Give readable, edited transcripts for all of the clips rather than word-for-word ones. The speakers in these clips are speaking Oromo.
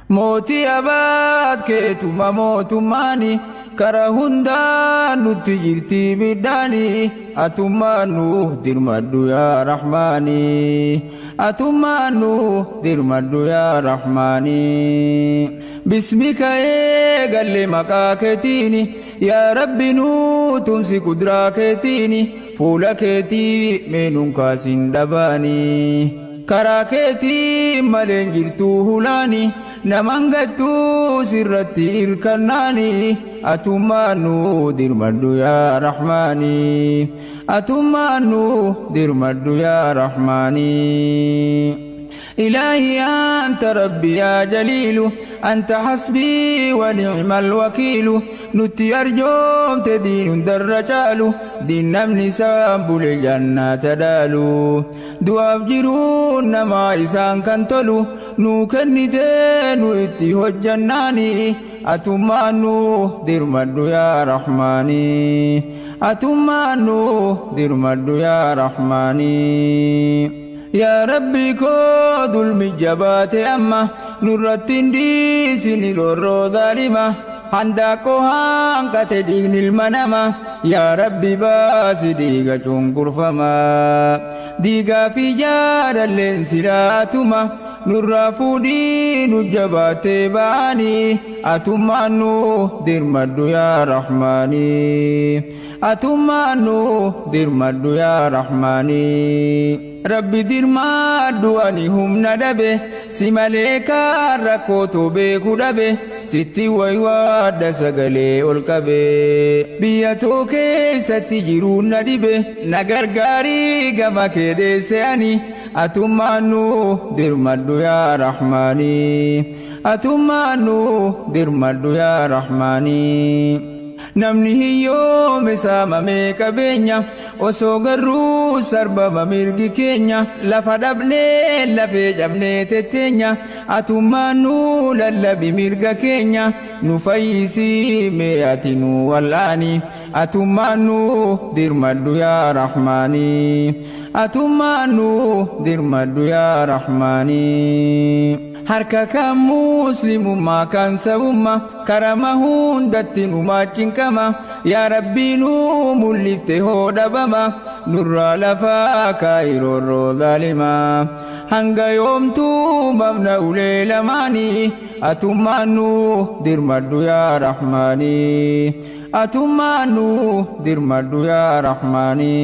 Mootii abaat keetuma mootummaani kara hundaan nutti jirti biddaani atummaan nu dirmadhu yaa Rahmaani atummaan nu dirmadhu yaa Rahmaani. Bismika eegalle maqaa keetiini yaa Rabbi nu tumsi kuduraa keetiini fuula keetii meenuun kaasin dhabaani karaa keetii maleen jirtuu hulaani. Naman gattuu sirratti hirkannaani atummaan nu dirmadhu yaa Rahmaani atummaan nu dirmadhu yaa Rahmaani. إلهي أنت ربي يا جليل أنت حسبي ونعم الوكيل نتي أرجوم تدين درجال دين نمني سامبل الجنة دالو دواب جرون ما إسان كنتلو نو كنتين وإتي هجناني أتمانو درمد يا رحماني أتمانو درمد يا رحماني. يا ربي كود المجابات أما نورتين دي سيني لورو ظالمة عندكو هانك تدين المنامة يا ربي باس ديغا چونكر فما ديغا في جار الانسلاتما نرافو دين الجبات باني أتمانو درمد يا رحماني أتمانو درمد يا رحماني. ربي dirmadhu ani humna dhabe si malee kaan rakkootu beeku dhabe sitti waywaadha sagalee ol qabe biyya too keessatti jiruun na dhibe na gargaarii gama kee dheesse ani atummaan nu dirmadhu yaa Rahmaani atummaan nu dirmadhu yaa Rahmaani. Namni hiyyoome saamamee qabeenya osoo garuu sarbama mirgi keenya lafa dhabnee lafee cabnee tetteenya atummaan nu lallabi mirga keenya nu fayyisii mee ati nu wal'aani atummaan nu dirmadhu yaa Rahmaani atummaan nu dirmadhu yaa Rahmaani. Harka kan muslimummaa kan sabummaa karama hundatti nu maachinkama yaa Rabbi nu mul'ifte hoo dhabama nurraa lafaa kaayiroorroo zaalimaa hanga yoomtuu mabna ulee lamaanii atummaan nu dirmadhu yaa Rahmaani atummaan nu dirmadhu yaa Rahmaani.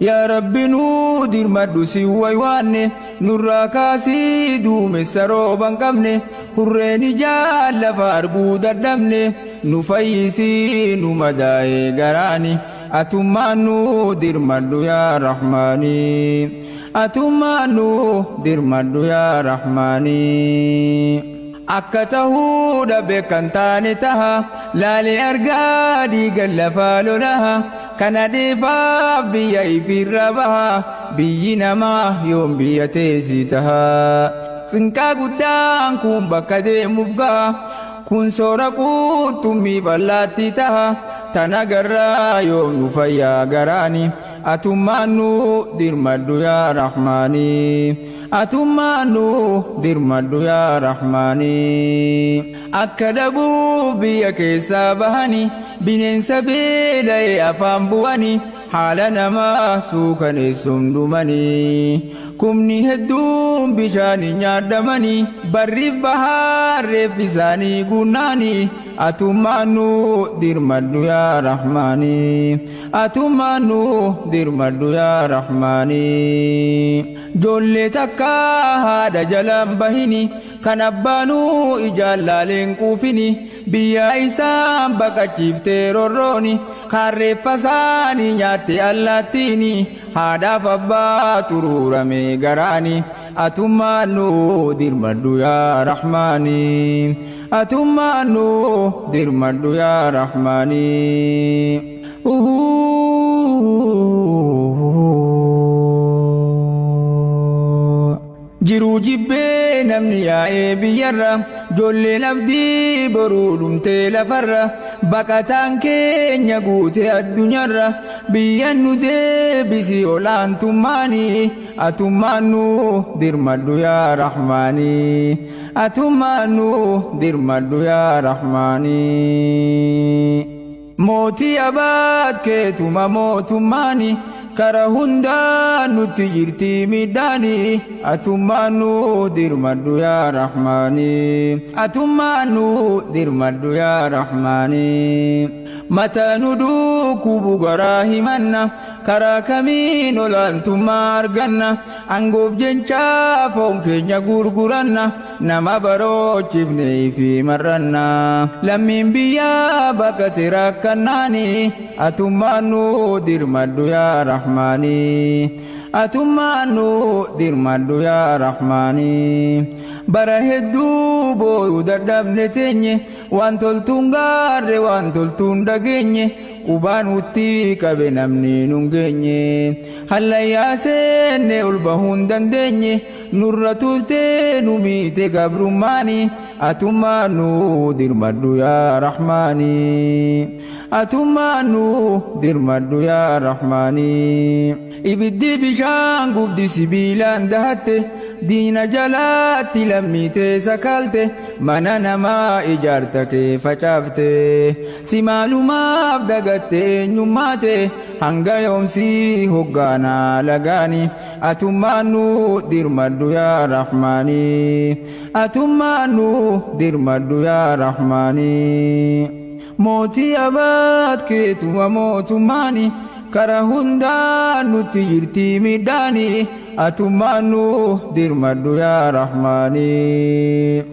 يا ربي نو dirmadhu si waywaanne nurraa kaasii duumessa rooban qabne hurreen ijaan lafa arguu dadhabne nu fayyisii nu madaa'ee garaani atummaan nu dirmadhu yaa Rahmaani atummaan nu dirmadhu yaa Rahmaani. Akka tahuu dhabe kan taane taha laalee argaa dhiigan lafaa lolaha kana dheefaaf biyya ifirra baha biyyi namaa yoom biyya teessii taha xinqaa guddaan kun bakka deemuuf gaha kun soora qurxummii bal'aatti taha tana garraa yoom nu fayyaa garaani atummaan nu dirmadhu yaa Rahmaani atummaan nu dirmadhu yaa Rahmaani. Akka dhabuu biyya keessaa bahani bineensa beela'ee afaan bu'ani haala namaa suukaneessuun dhumanii kumni hedduun bishaanii nyaadhamanii barriif bahaarreef isaanii guunnaanii atummaan nu dirmadhu yaa Rahmaani atummaan nu dirmadhu yaa Rahmaani. Ijoollee takka haadha jalaan bahini kan abbaanuu ijaan laaleen quufini biyya isaan baqachiiftee rorrooni kaarreeffa isaanii nyaatte allaattiini haadhaaf abbaa xuruurame garaani atummaan nu dirmadhu yaa Rahmaani atummaan nu dirmadhu yaa Rahmaani. Jiruu jibbee namni yaa'ee biyyarra ijoolleen abdii boruu dhumtee lafarra baqataan keenya guute addunyaarra biyyan nu deebisi olaantummaanii atummaan nu dirmadhu yaa rahmaanii atummaan nu dirmadhu yaa rahmaanii. Mootii abaat keetuma mootummaanii kara hundaa nutti jirti midhaanii atummaan nu dirmadhu yaa rahmaanii atummaan nu dirmadhu yaa rahmaanii. Mata nu dhukkubu garaa himanna karaa kamiin olaantummaa arganna angoof jecha foon keenya gurguranna nama baroochifne fi marranna lammiin biyyaa baqate rakkannaani atummaan nu dirmadhu yaa rahmaanii atummaan nu dirmadhu yaa rahmaanii. Bara hedduu booyuu dadhabne teenye waan toltuun gaarre waan toltuun dhageenye qubaan nutti qabe namni nun geenye hallayyaa seenne ol bahuu hin dandeenye nurra turtee nu miite gabrummaani atummaan nu dirmadhu yaa rahmaanii atummaan nu dirmadhu yaa rahmaanii. Ibiddi bishaan gubdi sibiilaan dahatte diina jalaatti lammiitee sakaalte mana namaa ijaarta kee facaafte si maalumaaf dagatte eenyummaate hanga yoomsii hoggaanaa lagaani atummaan nu dirmadhu yaa rahmaanii atummaan nu dirmadhu yaa rahmaanii. Mootii abaat keetuma mootummaani kara hundaa nutti jirti midhaanii atummaan nu dirmadhu yaa rahmaanii.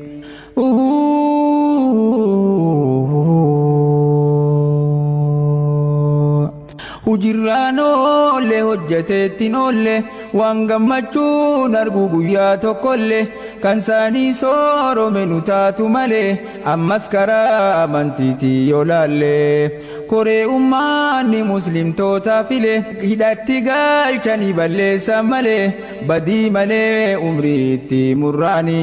Hujirraan oolle hojjeteettiin oolle waan gammachuun argu guyyaa tokkollee kan saanii soorome nu taatu malee ammas karaa amantiitii yoo laalle koree ummaanni muslimtoota file hidhatti galchanii balleessan malee badii malee umrii itti murraani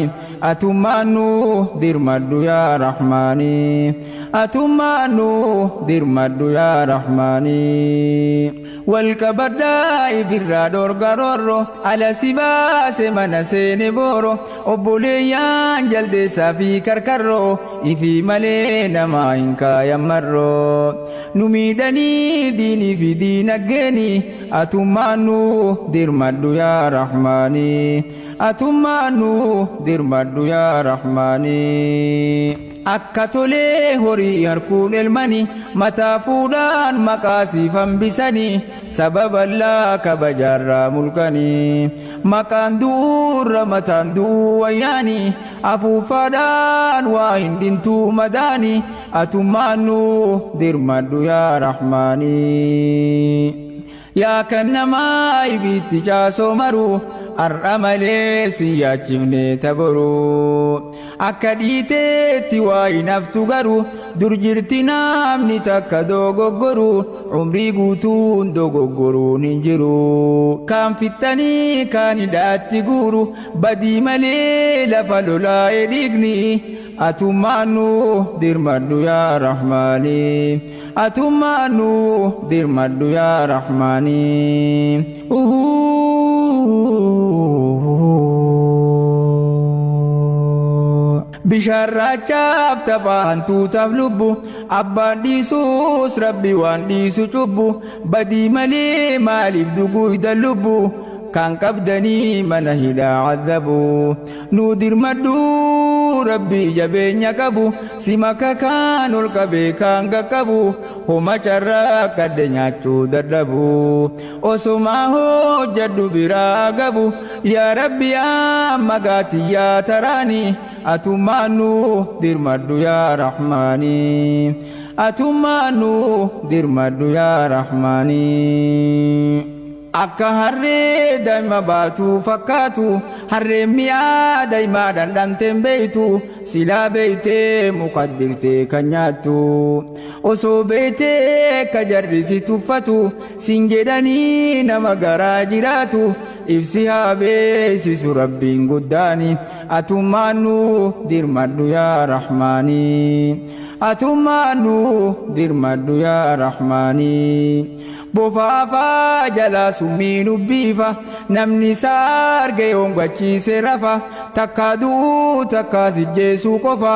atummaan nu dirmadhu yaa rahmaanii atummaan nu dirmadhu yaa rahmaanii. Walqabadhaa ifirraa dhorga roorro ala si baase mana seene booro obboleeyyaan jaldeessaa fi karkarroo ifii malee namaa hin kaayan marroo nu miidhanii diinii fi diinaggeeni atummaan nu dirmadhu yaa rahmaanii atummaan nu dirmadhu yaa rahmaanii. Akka tolee horii harkuun elmani mataa fuudhaan maqaa siif hambisanii sababa allaa kabajaarraa mulqanii maqaan du'uurra mataan du'uu wayyaanii afuufaadhaan waa hin dhintuu madaanii atummaan nu dirmadhu yaa rahmaanii. Yaa kan namaa ibitti caasoo maru har'a malee si yaachifne taboruu akka dhiiteetti waa hin haftu garuu dur jirti namni takka dogoggoru umrii guutuun dogoggoruun hin jiru kaan fittanii kaan hidhaatti guuru badii malee lafa lolaa'ee dhiigni atummaan nu dirmadhu yaa rahmaanii atummaan nu dirmadhu yaa rahmaanii. Bishaan raachaaf tapha hantuutaaf lubbu abbaan dhiisuus rabbi waan dhiisu cubbu badii malee maaliif dhuguu lubbu kan qabdanii mana hidhaa cadabu nu dirmadhu rabbi jabeenya qabu si maka kaan ol qabee kaan qaqqabu homa carraa kadde nyaachuu dadhabu osomaa hojjadhu biraa gabu yaa rabbi amma gaatiyyaa taraanii atummaan nu dirmadhu yaa rahmaanii atummaan nu dirmadhu yaa rahmaanii. Akka harree daa'ima baatu fakkaatu harreen mi'aa daa'imaa dhandhamteen beeytu silaa beeytee muqaddirtee kan nyaattu osoo beeytee ka jarri si tuffatu siin jedhanii nama garaa jiraatu Ibsi haa beeysisu Rabbiin guddaani. Atummaan nuu dirmadhu yaa Rahmaani. Atummaan nuu dirmadhu yaa Rahmaani. Bofaafaa jalaa summii nubbiifa namni isaa arge hongachiise rafa takkaa du'uu takkaa sijjeessuu qofa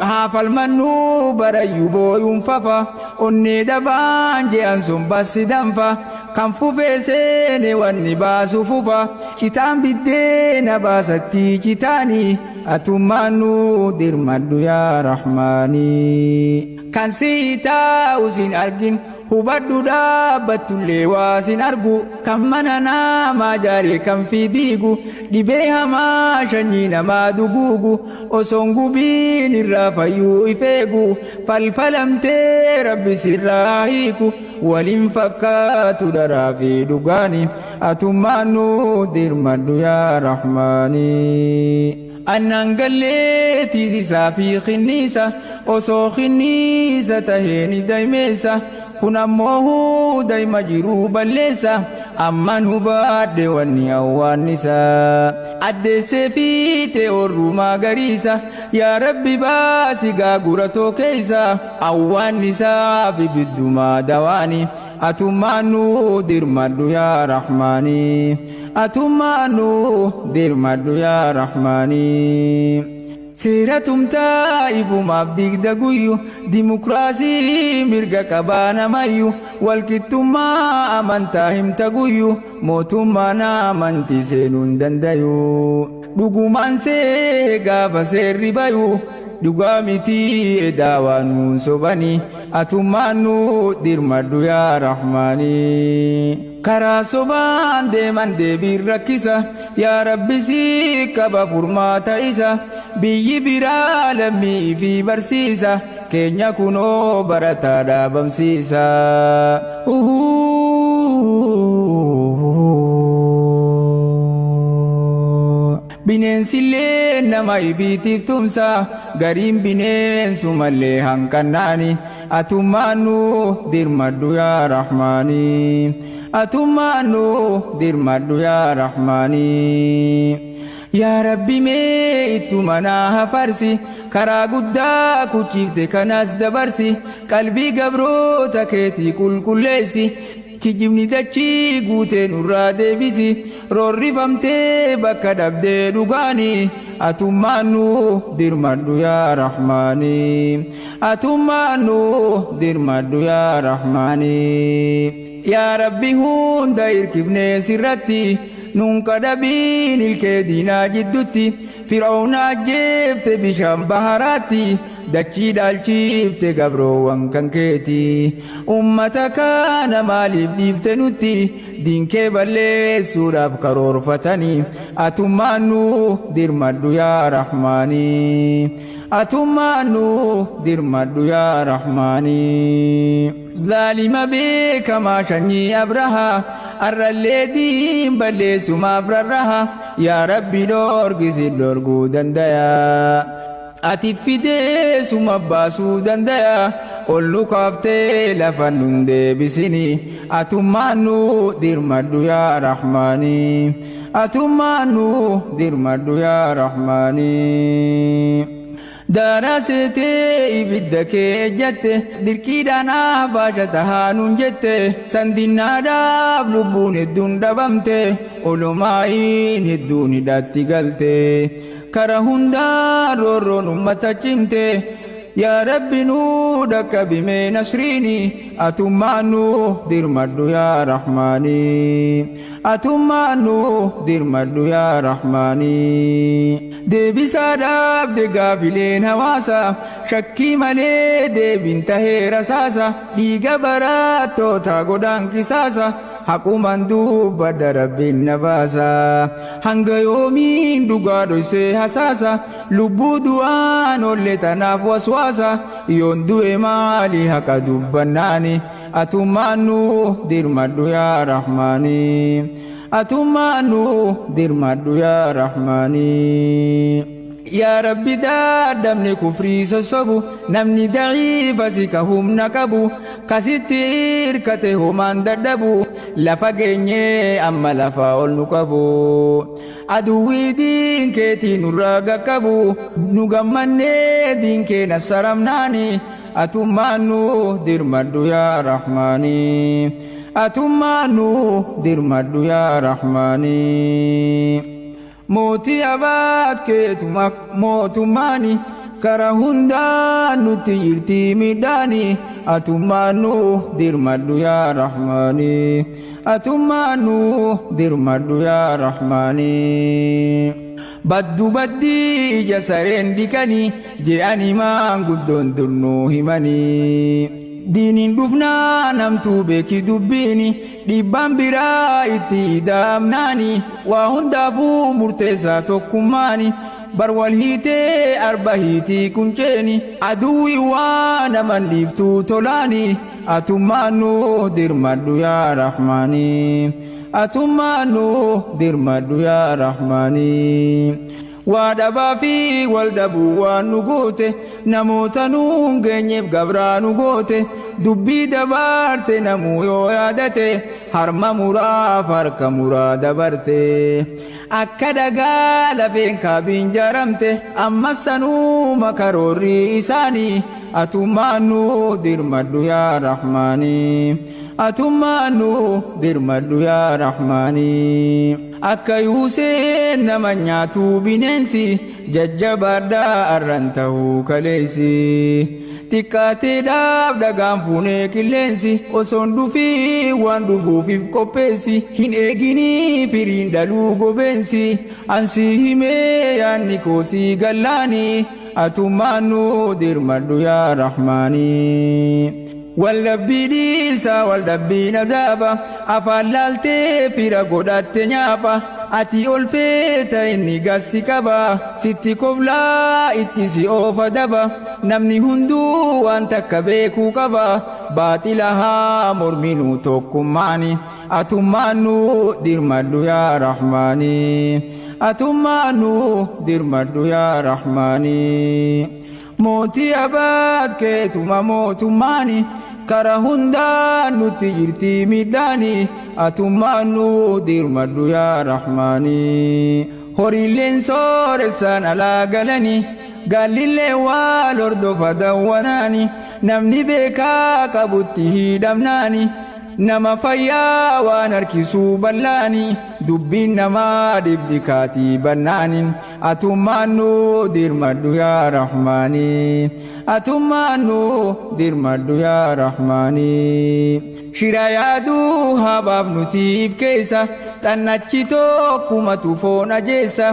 haa falmannuu barayyuu booyuun fafa onnee dhabaan je'an sun bassi danfa kan fufee seene wanni baasu fufa citaan biddeena baasattii citaanii atummaan nuu dirmadhu yaa Rahmaanii. Kan sii taa'u sin argin hubadhu dhaabbattullee waa sin argu kan mana namaa jaare kan fi diigu dhibee hamaa shanyii namaa duguugu osoon gubiin irraa fayyuu ifeegu falfalamtee rabbi sirraa hiiku waliin fakkaatu daraa fi dhugaani atummaan nuu dirmadhu yaa Rahmaanii. Annaan gallee tiisisaa fi kinniisa osoo kinniisa tahee ni daymeessa kun ammoo dayma jiruu balleessa amman hubadhe wanni awwaannisa addeessee fiite orrumaa gariisa yaa rabbi baasi gaaguratoo keessa awwaannisaa fi biddumaa dawaani atummaan nuu dirmadhu yaa Rahmaanii. Atummaan nuu dirmadhu yaa Rahmaanii. Seera tumtaa ifumaaf digda guyyu dimokiraasii mirga qabaa namayyu walqixxummaa amantaa himta guyyu mootummaan amantii seenuu hin dandayu. Dhugumaan see gaafa seerri bayu dhugaa mitii edaa waan nuun sobani atummaan nuu dirmadhu yaa Rahmaanii. Karaa sobaan deeman deebiin rakkisa yaa Rabbi sii qaba furmaata isa biyyi biraa lammii fi barsiisa keenya kunoo barataa dhaabamsiisa. Bineensillee nama ibiitiif tumsa gariin bineensumallee hanqannaani atummaan nuu dirmadhu yaa Rahmaanii. Atummaan nuu dirmadhu yaa Rahmaanii. Yaa Rabbi mee ittuma naa hafarsi karaa guddaa kuchiifte kanas dabarsi qalbii gabroota keetii qulqulleessi kijibni dachii guutee nurraa deebisi roorrifamtee bakka dhabdee dhugaanii atummaan nuu dirmadhu yaa Rahmaanii. Atummaan nuu dirmadhu yaa Rahmaanii. Yaa Rabbi hunda hirkifnee sirratti nuun kadhabiin ilkee diinaa jiddutti Fir'aawna ajjeefte bishaan baharaatti dachii dhaalchiifte gabroowwan kan keeti ummata kana maaliif dhiifte nutti diinkee balleessuudhaaf karoorfatanii atummaan nuu dirmadhu yaa Rahmaanii. Atummaan nuu dirmadhu yaa Rahmaanii. Zaalima beekamaa shanyii Abrahaa arrallee diin balleessumaaf rarraha yaa Rabbi dhoorgisi dhorguu dandaya. Ati fidee suma baasuu dandaya ol nu kaaftee lafa nun deebisini atummaan nuu dirmadhu yaa Rahmaanii. Atummaan nuu dirmadhu yaa Rahmaanii. Daaraa seetee ibidda kee ejjatte dirqiidhaan baasha tahaa nuun jette sandinnaadhaaf lubbuun hedduun dhabamte olomaa'iin hedduun hidhaatti galte kara hundaa roorroon ummata cimte yaa Rabbi nuu dhaqqabimee nasriini atummaan nuu dirmadhu yaa Rahmaanii. Atummaan nuu dirmadhu yaa Rahmaanii. Deebisaa dhaabde gaafileen hawaasa shakkii malee deebiin tahee rasaasa dhiiga barattoota godhaan qisaasa haqumaan dubbadha Rabbiin na baasa hanga yoomiin dhugaa dhoysee hasaasa lubbuu du'aan oolle tanaaf waswaasa yoon du'e maali haqa dubbannaani atummaan nuu dirmadhu yaa Rahmaanii. Atummaan nuu dirmadhu yaa Rahmaanii. Yaa Rabbi daadhabne kufrii sossobu namni daciifa si ka humna qabu kasitti hirkate homaan dadhabu Lafa geenyee amma lafaa ol nu qabu. Aduwwii diin keetii nurraa qaqqabu. Nu gammannee diin keenya saramnaani. Atummaan nu dirmadhu yaa Rahmaani. Atummaan nu dirmadhu yaa Rahmaani. Mootii abaat keetuma mootummaani. Kara hundaan nutti jirti midhaani. Atummaan nu dirmadhu yaa Rahmaani. Atummaan nu dirmadhu yaa Rahmaani. Baddu baddii ija sareen dhiqanii je'anii maanguddoon durnuu himanii. Diiniin dhufnaa namtuu beeki dubbiini dhiibbaan biraa itti ida'amnaani waa hundaafuu murteessaa tokkummaani. Bar wal hiitee arba hiitii kunceeni aduwwi waa naman dhiiftuu tolaani. Atummaan nu dirmadhu yaa Rahmaani. Atummaan nu dirmadhu yaa Rahmaani. Waa dhabaa fi wal dhabuu waan nu goote namoota nuun geenyeef gabraa nu goote dubbii dabaarte namuu yoo yaadate harma muraaf harka muraa dabarte. Akka dhagaa lafeen kaabiin jaaramte amma sanuu makaroorri isaanii. Atummaan nu dirmadhu yaa Rahmaani. Atummaan nu dirmadhu yaa Rahmaani. Akka Yuuseen nama nyaatu bineensi jajjabaadhaa arran ta'uu kaleessi. Xiqqaateedhaaf dhagaan fuunee qilleensi osoon dhufii waan dhufuufiif qopheessi. Hin eeginii firiin dhaluu gobeensi. Ansii himee yaanni koosii gallaani. Atummaan nu dirmadhu yaa Rahmaani. Waldhabbii dhiisaa waldhabbiin azaaba afaan laaltee fira godhatte nyaapha. Ati ol feeta inni gassi qaba sitti koflaa itti si oofa daba. Namni hunduu waan takka beekuu qaba baaxila haa morminuu tokkummaani. Atummaan nu dirmadhu yaa Rahmaani. Atummaan nu dirmadhu yaa Rahmaani. Mootii abaat keetuma mootummaani kara hundaan nutti jirti midhaani. Atummaan nu dirmadhu yaa Rahmaani. Horiileen sooressaan alaa galani gaallillee waal hordofa dawwanaani. Namni beekaa qabutti hidhamnaani nama fayyaa waan harkisuu bal'aani. Dubbiin namaa dhibdi kaatii bannaani. Atummaan nu dirmadhu yaa Rahmaani. Atummaan nu dirmadhu yaa Rahmaani. Shira yaaduu habaaf nutiif keessa xannachi tokkumatu foon ajeessa.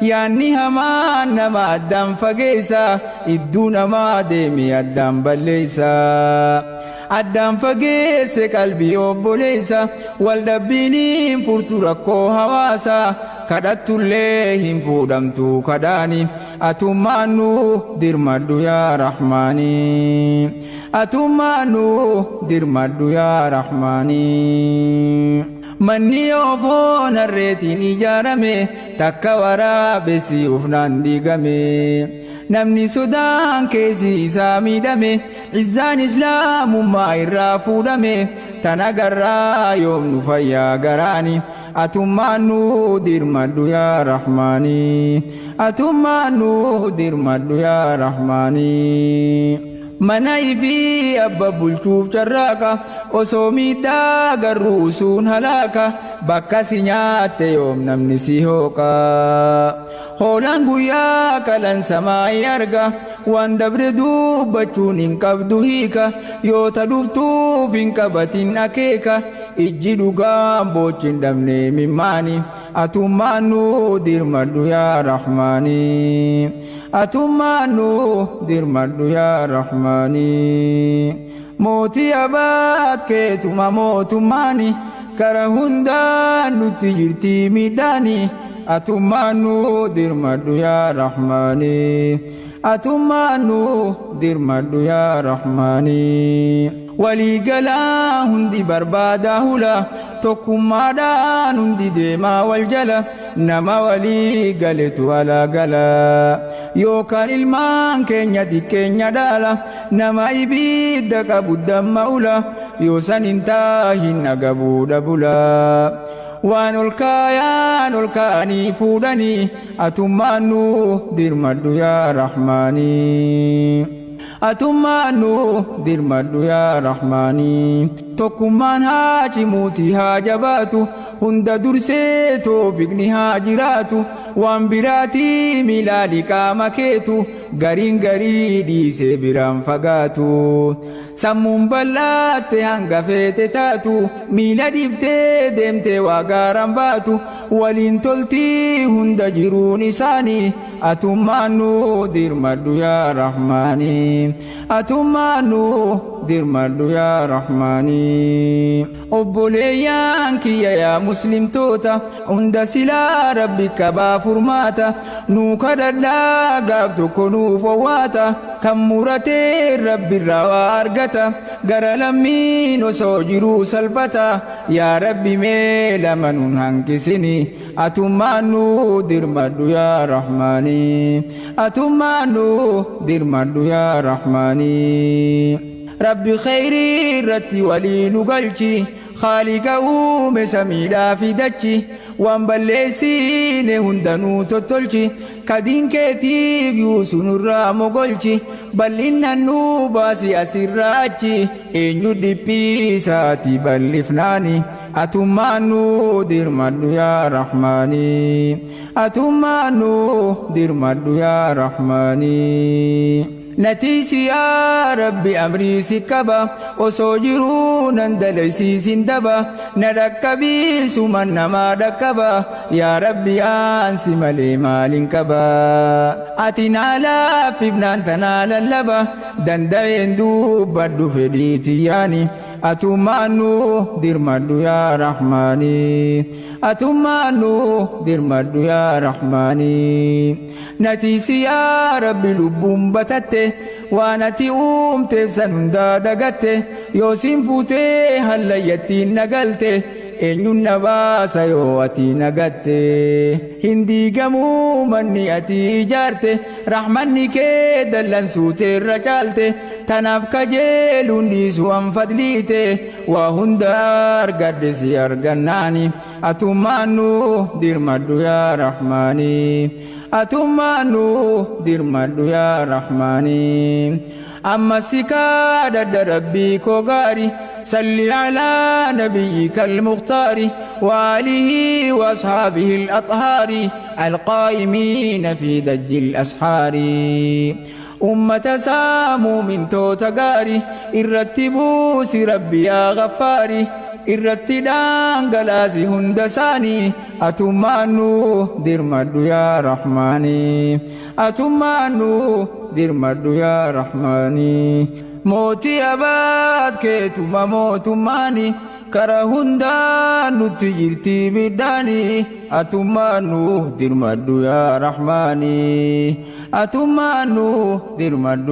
Yaanni hamaan nama addaan fageessa idduu namaa deeme addaan balleessa. Addaan fageesse qalbii obboleessa waldhabbiiniin furtu rakkoo hawaasa. Kadhattullee hin fuudhamtu kadhaani. Atummaan nu dirmadhu yaa Rahmaani. Atummaan nu dirmadhu yaa Rahmaani. Manni yoo foon harreetiin ijaarame takka waraabessi ufnaan diigame. Namni sodaan keessi isaa miidhame izzaan islaamummaa irraa fuudhame. Tana garraa yoom nu fayyaa garaani. Atummaan nu dirmadhu yaa Rahmaani. Atummaan nu dirmadhu yaa Rahmaani. Mana ifii abba bulchuuf carraaqa osoo miidhaa garruu suun halaaka. Bakka si nyaatte yoom namni si hooqa. Hoolaan guyyaa kalan samaayii arga waan dabre dubbachuun hin qabdu hiika. Yoo ta dhuftuuf hin qabatin akeeka ijji dhugaan boochi hin dhabne mimmaani. Atummaan nu dirmadhu yaa Rahmaani. Atummaan nu dirmadhu yaa Rahmaani. Mootii abaat keetuma mootummaani kara hundaan nutti jirti midhaani. Atummaan nu dirmadhu yaa Rahmaani. Atummaan nu dirmadhu yaa Rahmaani. Walii galaa hundi barbaadaa hula tokkummaadhaan hundi deemaa wal jala. Nama walii galetu alaa gala yookaan ilmaan keenya xiqqeenya dhaala. Nama ibidda qabu damma ula Yoo san hin taahin agabuudha bulaa. Waan ol kaayaan ol kaanii fuudhanii, atummaan nu dirmadhu yaa Rahmaanii. Atummaan nu dirmadhu yaa Rahmaanii. Tokkummaan haa cimuuti haa jabaatu, hunda dursee toofiqni haa jiraatu. Waan biraatii milaali qaama keetu, gariin garii dhiisee biraan fagaatu. Sammuun bal'aatte hanga feete taatu, miila dhiiftee deemtee waa gaaraan baatu. Waliin toltii hunda jiruun isaanii, atummaan nu dirmadhu yaa Rahmaanii. Atummaan nu dirmadhu yaa Rahmaanii. Obboleeyyaan kiyya yaa muslimtoota, hunda silaa Rabbi qabaa furmaata. Nuu kadhadhaa gaaf tokko nuuf owwaata, kan muratee Rabbirraa waa argata. Gara lammiin osoo jiruu salphata, yaa Rabbi mee lama nun hanqisini. Atummaan nu dirmadhu yaa Rahmaanii. Atummaan nu dirmadhu yaa Rahmaanii. Rabbi khayrii irratti walii nu galchi, Khaaliqa uume samiidhaa fi dachi. Waan balleessine hunda nuu tottolchi, kadiin keetiif yuusu nurraa mogolchi. Bal'innan nuu baasi asirraa achi, eenyu dhiphiisaati bal'ifnaani. Atummaan nu dirmadhu yaa Rahmaanii. Atummaan nu dirmadhu yaa Rahmaanii. Natiisi yaa Rabbi amrii si qaba, osoo jiruu nan dalaysiisin daba. Na dhaqqabiisuman namaa dhaqqaba, yaa Rabbi aansi malee maalin qaba. Ati naa laaffifnaan tanaa lallaba, danda'een dubbadhu fedhii tiyyaani. Atummaan nu dirmadhu yaa Rahmaanii. Atummaan nu dirmadhu yaa Rahmaanii. Natiisi yaa Rabbi lubbuun batatte, waan ati uumteef san hundaa dagatte. Yoo siin fuutee hallayyattiin nagalte, eenyuun na baasa yoo ati nagatte. Hin diigamuu manni ati ijaarte, rahmanni kee dallansuuteerra caalte. Tanaaf kajeeluun dhiisu an fadliite, waa hunda argadhe si argannaani. Atummaan nu dirmadhu yaa Rahmaanii. Atummaan nu dirmadhu yaa Rahmaanii. Amma si kadhadha Rabbii koo gaari, salli alaa nabiyyika al-mukhtaari wa alihi wa ashaabihi al-athaari alqaa'imiina fi dajji al-ashaari. Ummata isaa muumintoota gaari irratti buusi Rabbi yaa Gaffaari, irratti dhangalaasi hunda isaanii. Atummaan nu dirmadhu yaa Rahmaanii. Atummaan nu dirmadhu yaa Rahmaanii. Mootii abaat keetuma mootummaani, kara hundaa nutti jirti midhaani. Atummaan nu dirmadhu yaa Rahmaanii. Atummaan nu dirmadhu.